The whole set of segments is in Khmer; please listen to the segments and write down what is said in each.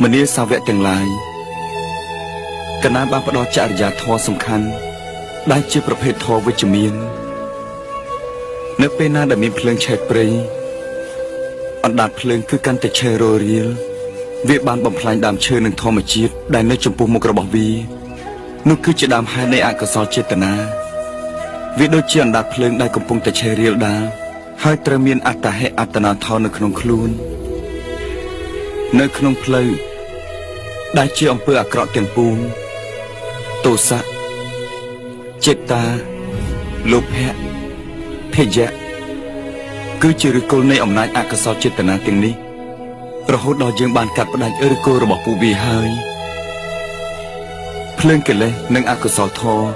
មនាលសាវកទាំងឡាយ កណាបានផ្ដល់ចរិយាធម៌សំខាន់ ដែលជាប្រភេទធម៌វិជ្ជមាន នៅពេលណាដែលមានភ្លើងឆេះព្រៃ អណ្ដាតភ្លើងគឺកាន់តែឆេះរោរៀល វាបានបំផ្លាញដើមឈើនិងធម្មជាតិដែលនៅចំពោះមុខរបស់វា នោះគឺជាដើមហេតុនៃអកុសលចេតនា វាដូចជាអណ្ដាតភ្លើងដែលកំពុងតែឆេះរៀលដាល ហើយត្រូវមានអត្តហិអត្តនាថោនៅក្នុងខ្លួន នៅក្នុងផ្លូវដែលជាអំពើអាក្រក់ទាំងពួង ទោសៈ ចេតា លោភៈ ភយៈ គឺជាឫសគល់នៃអំណាចអកុសលចេតនាទាំងនេះ រហូតដល់យើងបានកាត់ផ្ដាច់ឫសគល់របស់ពួកវាហើយ ភ្លើងកិលេសនិងអកុសលធម៌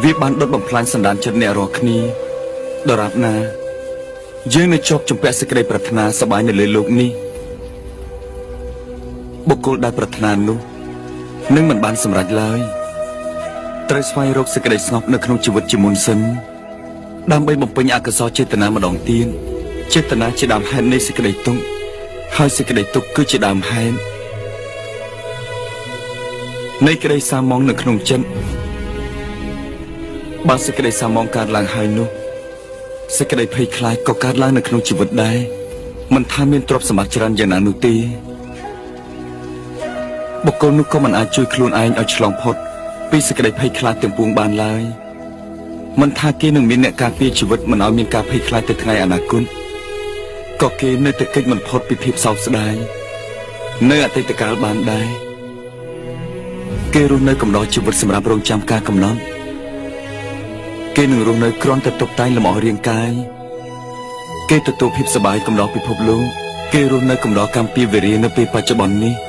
វាបានដុតបំផ្លាញសន្តានចិត្តអ្នករាល់គ្នា ដរាបណា យើងនៅជាប់ជំពាក់សេចក្តីប្រាថ្នាសប្បាយនៅលើលោកនេះ បុគ្គលដែលប្រាថ្នានោះនឹងមិនបានសម្រេចឡើយ ត្រូវស្វែងរកសេចក្តីស្ងប់នៅក្នុងជីវិតជាមុនសិន ដើម្បីបំពេញអកុសលចេតនាម្ដងទៀត ចេតនាជាដើមហេតុនៃសេចក្តីទុក្ខ ហើយសេចក្តីទុក្ខគឺជាដើមហេតុនៃក្តីសាមងនៅក្នុងចិត្ត បើសេចក្តីសាមងកើតឡើងហើយនោះ សេចក្តីភ័យខ្លាចក៏កើតឡើងនៅក្នុងជីវិតដែរ មិនថាមានទ្រព្យសម្បត្តិច្រើនយ៉ាងណានោះទេ បុគ្គលនោះក៏មិនអាចជួយខ្លួនឯងឲ្យឆ្លងផុតពីសេចក្តីភ័យខ្លាចទាំងពួងបានឡើយ មិនថាគេនឹងមានអ្នកការពារជីវិតមិនឲ្យមានការភ័យខ្លាចទៅថ្ងៃអនាគត ក៏គេនៅតែគេចមិនផុតពីភាពសោកស្ដាយនៅអតីតកាលបានដែរ គេរស់នៅកំដរជីវិតសម្រាប់រងចាំការកំណត់ គេនឹងរស់នៅគ្រាន់តែតុបតែងលម្អរាងកាយ គេទទួលភាពសប្បាយកំដរពិភពលោក គេរស់នៅកំដរកម្មពីវេរានៅពេលបច្ចុប្បន្ននេះ។